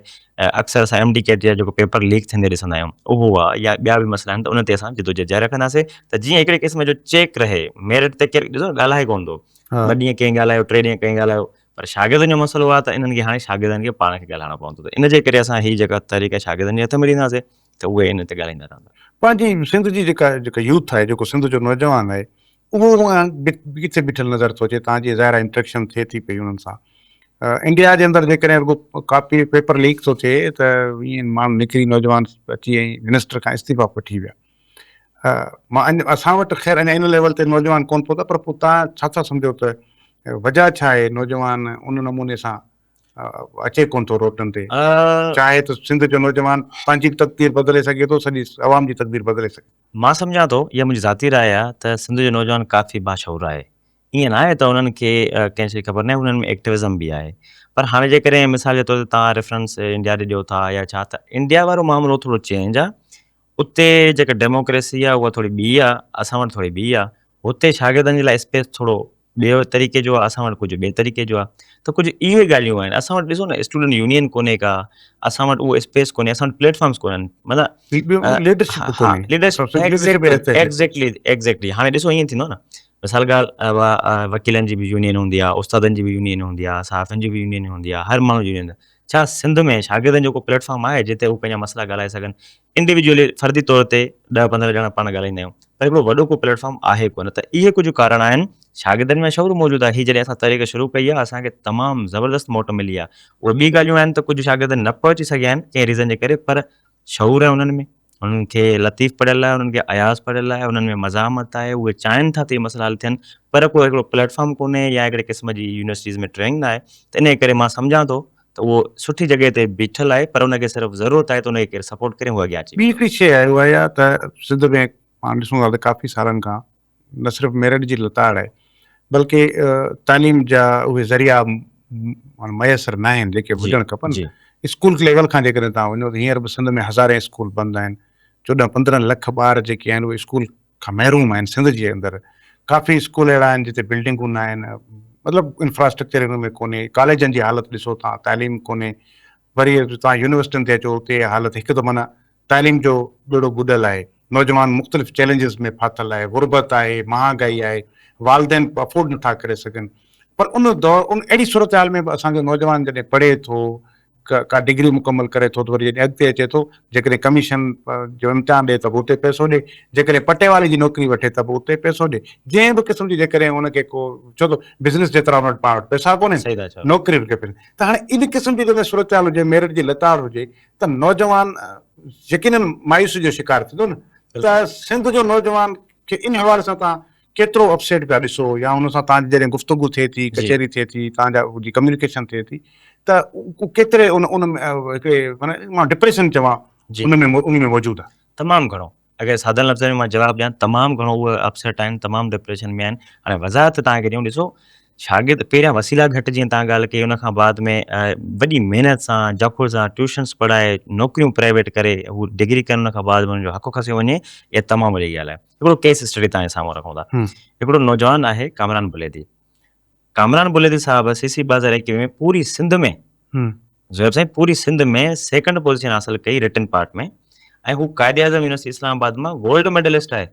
اڪثر اسان ايم ڊي ڪيٽ جا جيڪو پيپر ليڪ ٿيندي ڏسندا آهيون اهو آهي يا ٻيا به مسئلا آهن ته ان تي اسان جدوجهد جاري رکنداسين ته جيئن هڪڙي قسم جو چيڪ رهي ميرٽ تي ڪير ڏسو ڳالهائي ڪونه ٿو ٻه ڏينهن ڪنهن ڳالهايو ٽي ڏينهن ڪنهن ڳالهايو پر شاگردن جو مسئلو آهي ته انهن کي هاڻي شاگردن کي پاڻ کي ڳالهائڻو پوندو ته ان جي ڪري اسان هي جيڪا تحريڪ آهي شاگردن جي هٿ ۾ ڏينداسين ته اهي ان تي ڳالهائيندا رهندا. پنهنجي سنڌ جي جيڪا جيڪا يوٿ آهي جيڪو سنڌ جو نوجوان آهي اهو ڪٿي بيٺل نظر ٿو اچي تان جي ظاهر آهي انٽريڪشن ٿئي ٿي پئي انهن سان انڊيا جي اندر جيڪڏهن رڳو ڪاپي پيپر ليڪ ٿو ٿئي ته ائين ماڻهو نڪري نوجوان اچي ۽ منسٽر کان استعيفا وٺي ويا مان اسان وٽ خير اڃا ان ليول تي نوجوان ڪون پهتا پر پوء تان ڇا ٿا سمجهو ته وجهه ڇا آهي نوجوان ان نموني سان اچي ڪون ٿو روڊن تي چاهي ته سنڌ جو نوجوان پنهنجي به تقدير بدلي سگهي ٿو سڄي عوام جي تقدير بدلي سگهي. مان سمجهان ٿو اها منهنجي ذاتي راء آهي ته سنڌ جو نوجوان ڪافي باشعور آهي ائين ناهي ته انهن کي ڪنهن شي جي خبر ناهي انهن ۾ ايڪٽوزم به آهي پر هاڻي جيڪڏهن مثال جي طور تي توهان ريفرنس انڊيا ڏي ڏيو ٿا يا ڇا ته انڊيا وارو معاملو ٿورو چينج آهي اتي جيڪا ڊيموڪريسي آهي اها ٿوري ٻي آهي اسان وٽ ٿوري ٻي آهي هتي شاگردن جي لاء اسپيس ٿورو ٻيو طريقي جو آهي اسان وٽ ڪجهه ٻئي طريقي جو آهي ته ڪجهه اهي ڳالهيون آهن اسان وٽ ڏسو نه اسٽوڊنٽ يونين ڪونهي ڪا اسان وٽ اهو اسپيس ڪونهي اسان وٽ پليٽ فارمس ڪونهن مطلب ليڊرشپ ايگزيڪٽلي ايگزيڪٽلي هاڻي ڏسو ائين ٿيندو نه مثال ڳالهه وڪيلن جي به يونين هوندي آهي استادن جي به يونين هوندي آهي صحافين جي به يونين هوندي آهي هر ماڻهو جي يونين ڇا سنڌ ۾ شاگردن جو ڪو پليٽ فارم آهي جتي هو پنهنجا مسئلا ڳالهائي سگهن؟ انڊيويجولي فردي طور تي ڏهه پندرهن ڄڻا پاڻ ڳالهائيندا آهيون پر هڪڙو وڏو ڪو پليٽ فارم آهي ڪونه ته اهي ڪجهه ڪارڻ آهن شاگردن ۾ شعور موجود آهي هي جڏهن اسان تحريڪ شروع ڪئي آهي اسان کي تمام زبردست موٽ ملي آهي اهي ٻي ڳالهيون آهن ته ڪجهه شاگرد نه پهچي سگهيا آهن ڪنهن ريزن جي ڪري پر شعور آهي انهن ۾ انهن کي لطيف پڙهيل آهي انهن کي اياز پڙهيل آهي انهن ۾ مزاحمت آهي اهي چاهين ٿا ته اهي مسئلا حل ٿين پر ڪو هڪڙو پليٽ فارم ڪونهي يا هڪڙي قسم جي يونيورسٽيز ۾ ٽريننگ ناهي ته انهي ڪري مان سمجهان ٿو ته اهو سٺي جڳهه تي بيٺل آهي پر ان کي صرف ضرورت آهي ته ان کي ڪير سپورٽ ڪري هو اڳيان اچي. ٻي هڪڙي شيء آهي اها اها ته سنڌ ۾ پاڻ ڏسون ٿا ته ڪافي سالن کان نه صرف ميرٽ جي لتاڙ آهي بلڪه تعليم جا اهي ذريعا ميسر نه آهن جيڪي هجڻ کپن. اسڪول ليول کان جيڪڏهن توهان وڃو ته هينئر به سنڌ ۾ هزارين اسڪول بند آهن، 14 15 لک ٻار جيڪي آهن اهي اسڪول کان محروم آهن سنڌ جي اندر ڪافي اسڪول اهڙا آهن جتي بلڊنگون نه آهن مطلب انفراسٽرڪچر ان ۾ ڪونهي ڪاليجن جي حالت ڏسو تان تعليم ڪونهي وري تان يونيورسٽين تي اچو اتي حالت هڪ ته معنيٰ تعليم جو ٻيڙو ٻڏل آهي نوجوان مختلف چئلينجز ۾ ڦاٿل آهي غربت آهي مهانگائي آهي والدين افورڊ نٿا ڪري سگهن پر ان دور ان اهڙي صورتحال ۾ به اسان جو نوجوان جڏهن پڙهي ٿو ڪا ڊگري مڪمل ڪري ٿو ته وري جڏهن اڳتي اچي ٿو جيڪڏهن ڪميشن جو امتحان ڏئي ته به اتي پئسو ڏئي جيڪڏهن پٽيوالي جي نوڪري وٺي ته به اتي پئسو ڏئي جنهن به قسم جي جيڪڏهن ان کي ڪو ڇو ته بزنس جيترا ان وٽ پاڻ وٽ پئسا ڪونهن نوڪري به کپي ته هاڻي ان قسم جي جڏهن صورتحال هجي ميرٽ جي لتاڙ هجي ته نوجوان يقينن مايوسي جو شڪار ٿيندو نه ته سنڌ جو نوجوان کي ان حوالي سان تان ڪيترو اپسيٽ پيا ڏسو يا ان سان توهان جي جڏهن گفتگو ٿئي ٿي ڪچهري ٿئي ٿي توهان جا جي ڪميونيڪيشن ٿئي ٿي ته هو ڪيتري ان ان هڪڙي معنيٰ مان ڊپريشن چوان ان ۾ ان ۾ موجود آهي. تمام گهڻو اگر سادن لفظن ۾ مان جواب ڏيان تمام گهڻو اهي اپسيٽ آهن تمام ڊپريشن ۾ آهن هاڻي وضاحت توهان کي ڏيون ڏسو شاگرد پهريان وسيلا گهٽ جيئن توهان ڳالهه ڪئي ان کان بعد ۾ وڏي محنت سان جاکوڙ سان ٽيوشنس پڙهائي نوڪريون پرائيويٽ ڪري هو ڊگري ڪن ان کان بعد ۾ انهن جو حق کسيو وڃي اها تمام وڏي ڳالهه آهي. هڪڙو ڪيس اسٽڊي توهان جي سامهون رکون ٿا. هڪڙو نوجوان آهي ڪامران بليدي. ڪامران بليدي صاحب سي سي 2021 ۾ پوري سنڌ ۾ زويب سائين پوري سنڌ ۾ سيڪنڊ پوزيشن حاصل ڪئي رٽن پارٽ ۾ ۽ هو قائد اعظم يونيورسٽي اسلام آباد مان گولڊ ميڊلسٽ آهي.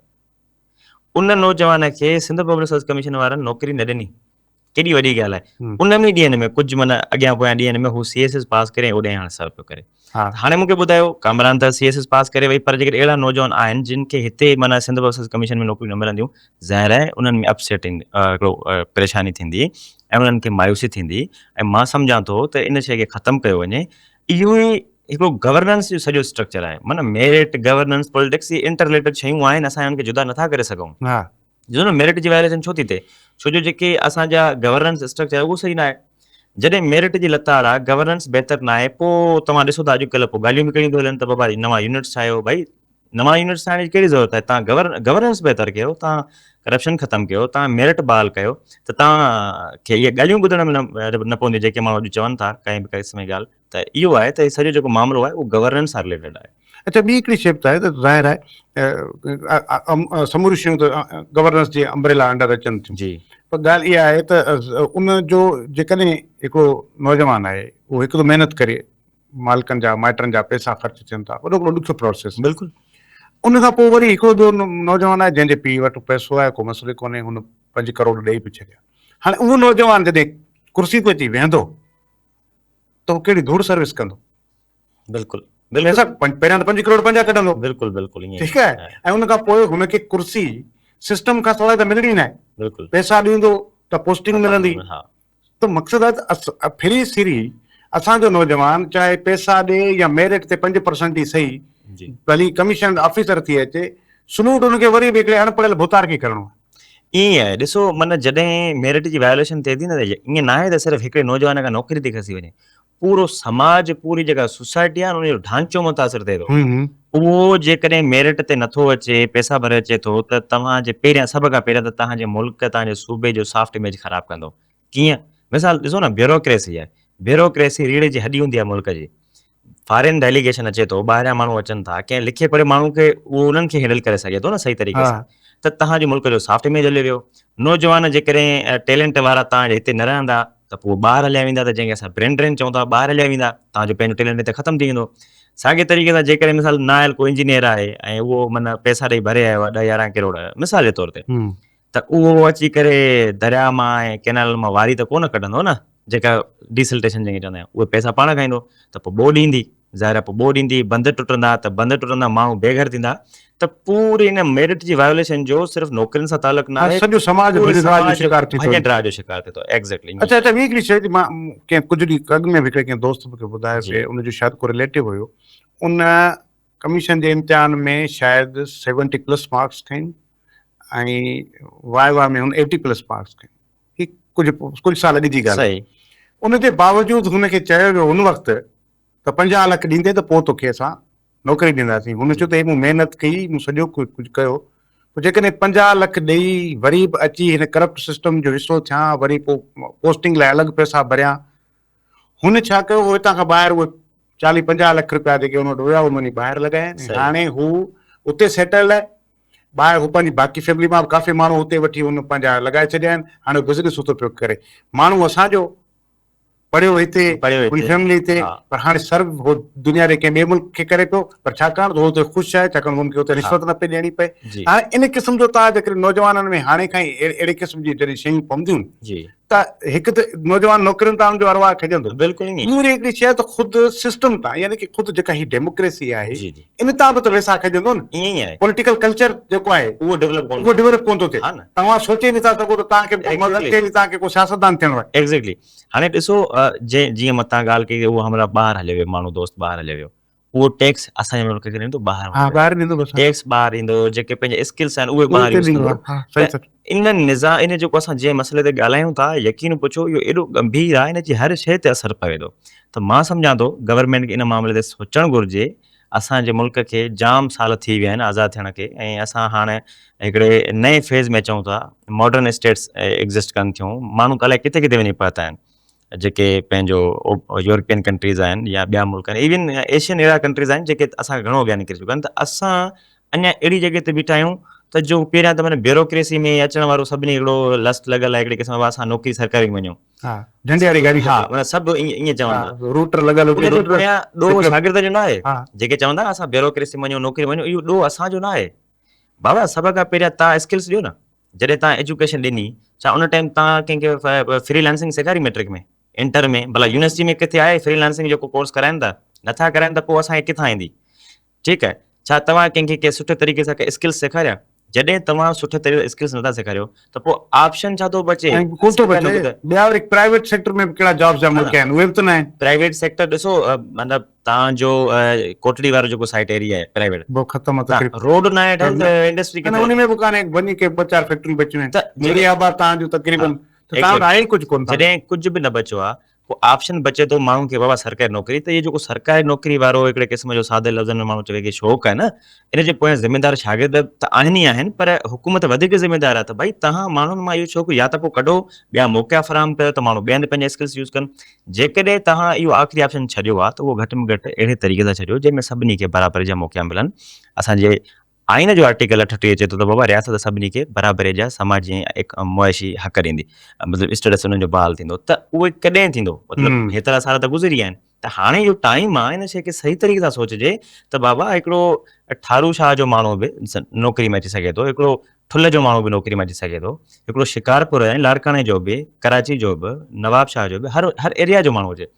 ان نوجوان کي سنڌ پبلڪ سروس ڪميشن وارن نوڪري نه ڏني. ڪيڏي وڏي ڳالهه آهي. انهن ئي ڏينهن ۾ ڪجهه معنيٰ اڳيان پويان ڏينهن ۾ هو سي ايس ايس پاس ڪري ۽ اوڏانهن هاڻي سرو پيو ڪري. هاڻي مون کي ٻڌايو ڪامران ته سي ايس ايس پاس ڪري وئي پر جيڪڏهن اهڙا نوجوان آهن جن کي هتي معنيٰ سنڌ پبلڪ سروس ڪميشن ۾ نوڪريون نه ملنديون ظاهر آهي انهن ۾ اپ سيٽنگ هڪڙو پريشاني ٿيندي ۽ انهن کي مايوسي ٿيندي ۽ مان سمجهان ٿو ته ان شيء کي ختم ڪيو وڃي. اهو ئي هڪڙو گورننس جو سڄو اسٽرڪچر آهي معنيٰ ميرٽ، گورننس، پوليٽڪس اهي انٽر رليٽڊ شيون آهن اسان انهن کي جدا نٿا ڪري سگهون. ڏسو نه ميرٽ جي وائليشن ڇو ٿي ٿئي ڇو جو جيڪي اسان جا گورننس اسٽرڪچر آهي اهو صحيح ناهي جڏهن ميرٽ جي لتاڙ آهي گورننس بهتر ناهي پوء توهان ڏسو ٿا اڄڪلهه پوء ڳالهيون به ڪهڙيون ٿيون هلن ته بابا نوان يونٽس ٺاهيو ڀائي نوان يونٽس ٺاهڻ جي ڪهڙي ضرورت آهي توهان گورننس بهتر ڪيو توهان ڪرپشن ختم ڪيو توهان ميرٽ بحال ڪيو ته توهان کي اهي ڳالهيون ٻڌڻ ۾ نه پونديون جيڪي ماڻهو اڄ چون ٿا ڪنهن به قسم جي ڳالهه ته اهو آهي ته هي سڄو جيڪو معاملو آهي اهو گورننس سان رليٽيڊ آهي. اڇا ٻي هڪڙي شيء به ته آهي ته ظاهر آهي سموريون شيون ته گورننس جي امبريلا انڊر اچن ٿيون جي. پر ڳالهه اها آهي ته ان جو جيڪڏهن هڪڙو نوجوان آهي اهو هڪ ته محنت ڪري مالڪن جا مائٽن جا پئسا خرچ ٿين ٿا وڏو هڪڙو ڏکيو پروسيس بلڪل. ان کان پوء وري هڪڙو ٻيو نوجوان آهي جنهن جي پيء وٽ پئسو آهي ڪو مسئلو ڪونهي هن 5 ڪروڙ ڏئي به ڇڏيا هاڻي اهو نوجوان جڏهن ڪرسي تي اچي ويهندو ته هو ڪهڙي ڌوڙ سروس ڪندو. بلڪل بلڪل صاحب پهريان ته 5 ڪروڙ پنهنجا ڪڍندو. بلڪل بلڪل ائين ٺيڪ آهي ۽ ان کان پوء هن کي ڪرسي سسٽم کان سواء ته ملڻي ناهي. بلڪل پئسا ڏيندو ته پوسٽنگ ملندي. ته مقصد آهي ته ڦري سري اسان جو نوجوان چاهي پئسا ڏي يا ميرٽ تي 5% ئي سهي ڀلي ڪميشنڊ آفيسر ٿي اچي سلوٽ ان کي وري به هڪڙي اڻ پڙهيل ڀوتار کي ڪرڻو آهي. ائين ئي آهي ڏسو معنيٰ جڏهن ميرٽ جي وائوليشن ٿئي ٿي نه ته ائين ناهي ته صرف هڪڙي نوجوان کان نوڪري ٿي کسي وڃي پورو سماج پوري جيڪا سوسائٽي آهي ان جو ڍانچو متاثر ٿئي ٿو اهو جيڪڏهن ميرٽ تي نٿو اچي پئسا ڀري اچي ٿو ته توهان جي پهريان سڀ کان پهريان ته توهان جي ملڪ توهان جي صوبي جو سافٽ اميج خراب ڪندو ڪيئن مثال ڏسو نه بيوروڪريسي آهي بيوروڪريسي ريڙهه جي هڏي هوندي آهي ملڪ جي فارين ڊيليگيشن اچي ٿو، ٻاهريان ماڻهو اچن ٿا، ڪنهن لکي پڙهي ماڻهو کي اهو انهن کي هينڊل ڪري سگهي ٿو نه صحيح طريقي سان ته توهان جي ملڪ جو سافٽ اميج هليو ويو. نوجوان جيڪڏهن ٽيلنٽ وارا توهان جي هتي نه رهندا ته پوء ٻاهر هليا ويندا ته جنهن کي اسان برين ڊرين چئون ٿا ٻاهر هليا ويندا توهان جو پنهنجو ٽيلنٽ هتي ختم ٿي ويندو. ساڳي طريقي سان جيڪڏهن مثال نااهل ڪو انجنيئر آهي ۽ اهو معنيٰ پئسا ڏئي ڀري آيو آهي ڏهه يارهن ڪروڙ مثال جي طور تي ته اهو اچي ڪري درياء مان ۽ ڪئنالن مان واري ته ڪونه ڪڍندو نه، جيڪا ڊيسلٽيشن جنهن کي چوندا آهيون، اهي پئسا پاڻ کائيندو ته پوء ٻوڏ ايندي، ظاهر آهي پوء ٻوڏ ايندي، بند ٽٽندا ته بند ٽٽندا ماڻهو بي گهر ٿيندا ته پوري ان ميرٽ جي وايوليشن جو صرف نوڪرين سان تعلق نه آهي، سڄو سماج ڀڃ ڊاهه جو شڪار ٿي ٿو. ڀڃ ڊاهه جو شڪار ٿئي ٿو ايگزيڪٽلي. اڇا اڇا ٻي هڪڙي شيء مان ڪنهن ڪجهه ڏينهن اڳ ۾ به هڪڙي ڪنهن دوست مون کي ٻڌايو پئي ان جو شايد ڪو رليٽو هيو ان ڪميشن جي امتحان ۾ شايد سيونٽي پلس مارڪس کنئي ۽ واء واء ۾ هن ايٽي پلس مارڪس کنئي هي ڪجهه ڪجهه سال اڳ جي ڳالهه آهي ان جي باوجود هن کي چيو ويو ان وقت ته 50 لک ڏيندي ته پوء توکي اسان نوڪري ڏينداسين هن چيو ته هي مون محنت ڪئي مون سڄو ڪجهه ڪيو پوء جيڪڏهن 50 لک ڏئي وري به اچي هن ڪرپٽ سسٽم جو حصو ٿيان وري پوء پوسٽنگ لاء الڳ پئسا ڀريان هن ڇا ڪيو هو هتان کان ٻاهر اهي چاليهه 50 لک رپيا جيڪي هن وٽ هيا اهي وڃي ٻاهر لڳايا آهن هاڻي هو اتي سيٽلڊ آهي ٻاهر هو پنهنجي باقي فيملي مان به ڪافي ماڻهو اتي وٺي هن پنهنجا لڳائي ڇڏيا آهن هاڻي بزنس اتي پيو ڪري ماڻهو اسان جو پڙهيو هتي، پوري فيملي هتي، پر هاڻي سرو هو دنيا جي ڪنهن ٻئي ملڪ کي ڪري پيو، پر ڇاڪاڻ ته هو اتي خوش آهي، ڇاڪاڻ ته هن کي اتي رشوت نه پئي ڏيڻي پئي. هاڻي ان قسم جو توهان جيڪڏهن نوجوانن ۾ هاڻي کان ئي اهڙي قسم جي جڏهن شيون پونديون ته هڪ ته نوجوان نوڪرين تان ان جو ارواح کڄندو، ٻي وري هڪڙي شيء ته خود سسٽم تان يعني ڪي خود جيڪا هي ڊيموڪريسي آهي ان تان به ته ويساهه کڄندو نه. پوليٽيڪل ڪلچر جيڪو آهي اهو ڊولپ ڪونه ٿو ٿئي. توهان سوچي نٿا سگهو ته توهان کي اڳتي هلي توهان کي ڪو سياستدان ٿيڻو آهي. ايگزيڪٽلي هاڻي ڏسو جي جيئن متان ڳالهه ڪئي اهو همراهه ٻاهر هليو ويو ماڻهو دوست ٻاهر هليو ويو اهو ٽيڪس اسان جي ملڪ کي ڏيندو ٻاهر ها ٻاهر ڏيندو بس ٽيڪس ٻاهر ڏيندو جيڪي پنهنجا اسڪلس آهن اهي ٻاهر يوز ڪندو ها صحيح سر ان نظام ان جيڪو اسان جنهن مسئلي تي ڳالهايون ٿا يقين پڇو اهو ايڏو ڳنڀير آهي ان جي هر شيء تي اثر پوي ٿو ته مان سمجهان ٿو گورنمينٽ کي ان معاملي تي سوچڻ گهرجي اسان جي ملڪ کي جام سال ٿي ويا آهن آزاد ٿيڻ کي ۽ اسان هاڻ هڪڙي نئين فيز ۾ اچون ٿا ماڊرن اسٽيٽس ايگزسٽ ڪن ٿيون ماڻهو ته الائي ڪٿي ڪٿي وڃي پهتا آهن جيڪي پنهنجو يورپين ڪنٽريز آهن يا ٻيا ملڪ آهن ايون ايشين اهڙا ڪنٽريز آهن جيڪي اسان کان گهڻو اڳيان نڪري چڪا آهن ته اسان اڃا اهڙي جڳهه تي بيٺا آهيون ته جو پهريان ته معنيٰ بيوروڪريسي ۾ اچڻ وارو سڀني هڪڙو لسٽ لڳل آهي هڪڙي قسم جا اسان نوڪري سرڪاري ۾ وڃون ها جهنڊي واري گاڏي ها معنيٰ سڀ ائين ائين چون ٿا روٽر لڳل هجي روٽر پويان ڏوهه شاگرد جو نه آهي جيڪي چون ٿا اسان بيوروڪريسي ۾ وڃون نوڪري وڃون اهو ڏوهه اسان جو نه آهي بابا سڀ کان پهريان تان اسڪلس ڏيو نه جڏهن تان ايجوڪيشن ڏني ڇا ان ٽائيم تان ڪنهن کي فري لانسنگ سيکاري ميٽرڪ ۾ انٽر ۾ ڀلا يونيورسٽي ۾ ڪٿي آهي فري لانسنگ جو ڪو ڪورس ڪرائن ٿا نٿا ڪرائن ته پوء اسان کي ڪٿان ايندي ٺيڪ آهي ڇا توهان ڪنهن کي ڪنهن سٺي طريقي سان ڪي اسڪلس سيکاريا؟ جڏهن توهان سٺي طريقي سان اسڪلس نٿا سيکاريو ته پوء آپشن ڇا ٿو بچي؟ ۽ ڪونه ٿو بچي ٻيا وري پرائيويٽ سيڪٽر ۾ به ڪهڙا جابس جا موقعا آهن اهي به ته ناهن. پرائيويٽ سيڪٽر ڏسو مطلب توهان جو ڪوٽڙي وارو جيڪو سائيٽ ايريا آهي پرائيويٽ بو ختم آهي تقريبن روڊ ناهي ٺهيل ته انڊسٽري ڪٿي نه ان ۾ به ڪانهي وڃي ڪي ٻه چار فيڪٽريون بچيون آهن ميري آباد توهان جو تقريبن ته توهان وٽ آهي ئي ڪجهه ڪونه جڏهن ڪجهه به نه بچيو آهي ڪو آپشن بچي ٿو ماڻهن کي بابا سرڪاري نوڪري ته اهو جيڪو سرڪاري نوڪري وارو هڪڙي قسم جو سادي لفظن ۾ ماڻهو چوي ڪي شوق آهي نه ان جي پويان ذميدار شاگرد ته آهن ئي آهن پر حڪومت وڌيڪ ذميدار آهي ته ڀائي توهان ماڻهن مان اهو شوق يا ته پوء ڪڍو ٻيا موقعا فراهم ڪيو ته ماڻهو ٻئي هنڌ پنهنجا اسڪلس يوز ڪن جيڪڏهن توهان اهو آخري آپشن ڇڏيو آهي ته اهو گهٽ ۾ گهٽ اهڙي طريقي سان ڇڏيو جنهن ۾ سڀني کي برابري جا موقعا ملن اسان جي آئين جو آرٽيڪل 38 چئي ٿو ته بابا رياست سڀني کي برابري جا سماجي ۽ معاشي حق ڏيندي مطلب اسٽيٽس انهن جو بحال ٿيندو ته اهي ڪڏهن ٿيندو مطلب هيترا سال ته گذري ويا آهن ته هاڻي اهو ٽائيم آهي ان شيء کي صحيح طريقي سان سوچجي ته بابا هڪڙو ٺارو شاهه جو ماڻهو به نوڪري ۾ اچي سگهي ٿو هڪڙو ٺلهه جو ماڻهو به نوڪري ۾ اچي سگهي ٿو هڪڙو شڪارپور ۽ لاڙڪاڻي جو به ڪراچي جو به نواب شاهه جو به هر هر ايريا جو ماڻهو هجي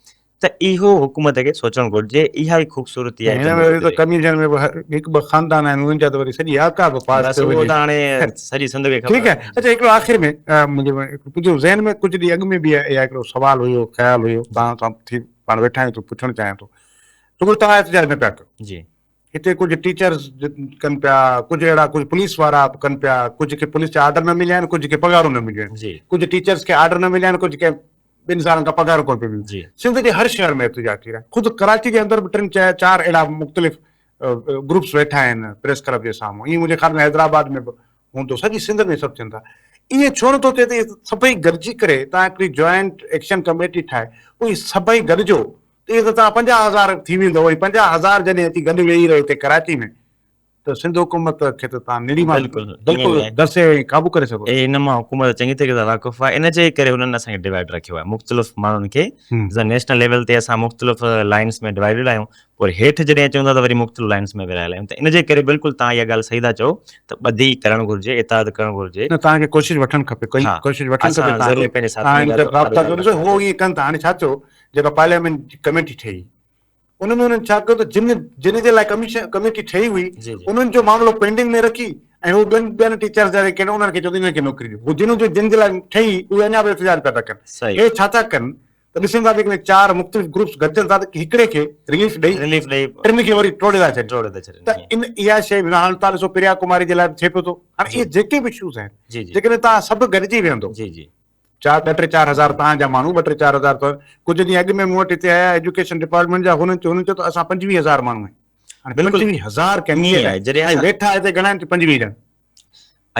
ته اهو حڪومت کي سوچڻ گهرجي، اها ئي خوبصورتي آهي هن ۾ وري ته ڪميشن ۾ به هڪ ٻه خاندان آهن انهن جا ته وري سڄي آڪا به پاس ٿيو وڃي. اهو ته هاڻي سڄي سنڌ کي خبر. ٺيڪ آهي اڇا هڪڙو آخر ۾ منهنجي منهنجو ذهن ۾ ڪجهه ڏينهن اڳ ۾ به اها هڪڙو سوال هيو خيال هيو توهان سان ٿي پاڻ ويٺا آهيون ته پڇڻ چاهيان ٿو ته توهان احتجاج نه پيا ڪيو جي هتي ڪجهه ٽيچرز ڪن پيا ڪجهه اهڙا ڪجهه پوليس وارا به ڪن پيا ڪجهه کي پوليس جا آرڊر نه مليا آهن ڪجهه کي پگهارون نه مليون آهن ڪجهه ٽيچرز کي آرڊر نه مليا آهن ڪجهه کي ٻن سالن کان پگهارون ڪونه پيون ملن سنڌ جي هر شهر ۾ احتجاج ٿي رهيا آهن خود ڪراچي جي اندر به ٽن چار اهڙا مختلف گروپس ويٺا آهن پريس ڪلب جي سامهون ائين منهنجي خيال ۾ حيدرآباد ۾ به هوندو سڄي سنڌ ۾ سڀ ٿين ٿا ائين ڇو نٿو ٿئي ته سڀئي گڏجي ڪري تان هڪڙي جوائنٽ ايڪشن ڪميٽي ٺاهي پوء سڀئي گڏجو ته توهان 50,000 ٿي ويندو ۽ 50,000 جڏهن اچي گڏ ويهي رهيو هتي ڪراچي ۾ ته سنڌ حڪومت کي ته توهان نڙي مان بلڪل درسي ۽ قابو ڪري سگهو ٿا. ان مان حڪومت چڱي طريقي سان واقف آهي ان جي ڪري هنن اسان کي ڊوائيڊ رکيو آهي مختلف ماڻهن کي جيئن نيشنل ليول تي اسان مختلف لائنس ۾ ڊوائيڊڊ آهيون پر هيٺ جڏهن اچون ٿا ته وري مختلف لائنس ۾ ورهايل آهيون ته ان جي ڪري بلڪل توهان اها ڳالهه صحيح ٿا چئو ته ٻڌي ڪرڻ گهرجي اتحاد ڪرڻ گهرجي. نه توهان کي ڪوشش وٺڻ کپي ڪوشش وٺڻ کپي توهان کي توهان هن سان رابطا ڪريو ڏسو هو ائين ڪن ٿا هاڻي ڇا ٿيو جيڪا پارليامينٽ جي ڪميٽي ٺهي ان ۾ انهن ڇا ڪيو ته جن جن جي لاء ڪميشن ڪميٽي ٺهي هئي انهن جو معاملو پينڊنگ ۾ رکي ۽ هو ٻين ٻين ٽيچرز جا جيڪي آهن انهن کي چيو ته انهن کي نوڪري ڏيو هو جن جو جن جي لاء ٺهي اهي اڃا به احتجاج پيا ٿا ڪن هي ڇا ٿا ڪن ته ڏسن ٿا جيڪڏهن چار مختلف گروپس گڏجن ٿا ته هڪڙي کي رليف ڏئي رليف ڏئي ٽن کي وري ٽوڙي ٿا ڇڏين ٽوڙي ٿا ڇڏين ته ان اها شيء به هاڻي تان ڏسو پريا ڪماري جي لاء به ٿئي پيو ٿو هاڻي اهي جيڪي به اشوز آهن جيڪڏهن تان سڀ گڏجي ويهندو جي جي چار ٻه ٽي چار هزار توهان جا ماڻهو ٻه ٽي چار هزار ته ڪجهه ڏينهن اڳ ۾ مون وٽ هتي آيا ايجوڪيشن ڊپارٽمينٽ جا هنن چيو هنن چيو ته اسان 25 هزار ماڻهو آهيون هاڻي بلڪل 25 هزار ڪينڊيڊيٽ آهي جڏهن ۽ ويٺا هتي گهڻا آهن 25 ڄڻا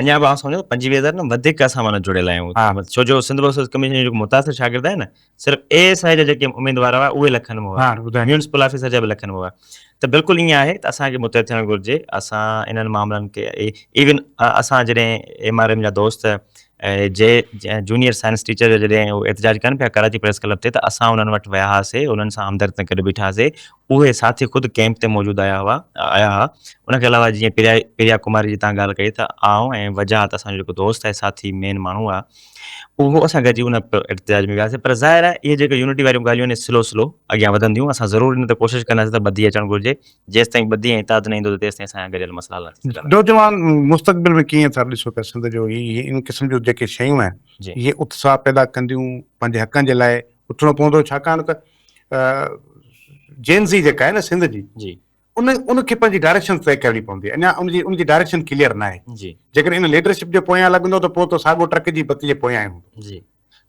اڃا به آئون سمجهان ٿو 25 هزار نه وڌيڪ اسان معنيٰ جڙيل آهيون ڇو جو سنڌ بورڊ ڪميشن جا جيڪو متاثر شاگرد آهن نه صرف اي ايس I جا جيڪي اميدوار هئا اهي لکن ۾ هئا ميونسپل آفيسر جا به لکن ۾ هئا ته بلڪل ائين آهي ته اسان کي متحد ٿيڻ گهرجي اسان انهن معاملن کي ايون اسان جڏهن ايم آر ايم جا دوست جي جونيئر سائنس ٽيچر جا جڏهن هو احتجاج ڪن پيا ڪراچي پريس ڪلب تي ته اسان انهن وٽ ويا هئاسي انهن سان همدرد سان گڏ بيٺا هئاسي اهي ساٿي خود ڪيمپ تي موجود آيا هئا آيا هئا ان کان علاوه جيئن پريا پريا ڪماري جي تان ڳالهه ڪئي ته آئون ۽ وجاهت اسان جو جيڪو دوست آهي ساٿي مين ماڻهو آهي اهو اسان گڏجي ان احتجاج ۾ وياسي پر ظاهر آهي اهي جيڪي يونٽي واريون ڳالهيون آهن سلو سلو اڳيان وڌنديون اسان ضرور ان تي ڪوشش ڪنداسين ته ٻڌي اچڻ گهرجي جيستائين ٻڌي ۽ اتحاد نه ايندو ته تيستائين اسان جا گڏيل مسئلا حل نه ٿي سگهندا. نوجوان مستقبل ۾ ڪيئن ٿا ڏسو پيا سنڌ جو هي ان قسم جون جيڪي شيون آهن اهي اتساهه پيدا ڪنديون پنهنجي حقن جي لاء اٿڻو پوندو ڇاڪاڻ ته جين زي جيڪا آهي نه سنڌ جي ان ان کي پنهنجي ڊائريڪشن طئي ڪرڻي پوندي اڃا ان جي ان جي ڊائريڪشن ڪليئر ناهي جيڪڏهن ان ليڊرشپ جي پويان لڳندو ته پوء ته ساڳو ٽرڪ جي بتي جي پويان ئي هوندو.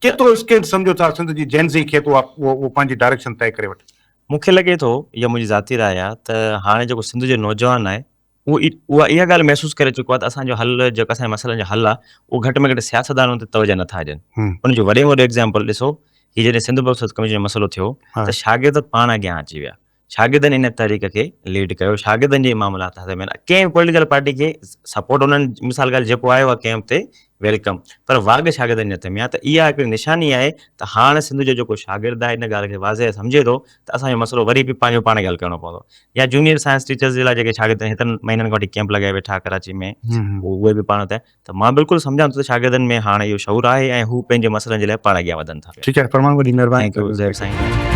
ڪيترو اسڪيل سمجهو ٿا سنڌ جي جين زي کي ته اها پنهنجي ڊائريڪشن طئي ڪري وٺي. مون کي لڳي ٿو اها منهنجي ذاتي راء آهي ته هاڻي جيڪو سنڌ جو نوجوان آهي اهو اها اها ڳالهه محسوس ڪري چڪو آهي ته اسان جو حل جيڪو اسان جي مسئلن جو حل آهي اهو گهٽ ۾ گهٽ سياستدانن تي توجه نٿا ڏين ان جو وڏي ۾ وڏو ايگزامپل ڏسو هي جڏهن سنڌ بڪس ڪميشن جو مسئلو ٿيو ته شاگرد پاڻ اڳيان اچي ويا شاگردن ان تحريڪ کي ليڊ ڪيو شاگردن جي معاملات هٿ ۾ ڪنهن به پوليٽيڪل پارٽي کي سپورٽ انهن مثال ڳالهه جيڪو آيو آهي ڪيمپ تي welcome پر واڳ شاگردن جي هٿ ۾ آهي ته اها هڪڙي نشاني آهي ته هاڻ سنڌ جو جيڪو شاگرد آهي ان ڳالهه کي واضح سمجهي ٿو ته اسان جو مسئلو وري به پنهنجو پاڻ کي حل ڪرڻو پوندو يا جونيئر سائنس ٽيچرز جي لاء جيڪي شاگرد هيترن مهينن کان وٺي ڪيمپ لڳائي ويٺا ڪراچي ۾ اهي به پاڻ ته ته مان بلڪل سمجهان ٿو ته شاگردن ۾ هاڻ اهو شعور آهي ۽ هو پنهنجي مسئلن جي لاء پاڻ اڳيان وڌن ٿا. ٺيڪ آهي فرمان وڏي مهرباني. Thank you Zaheer سائين.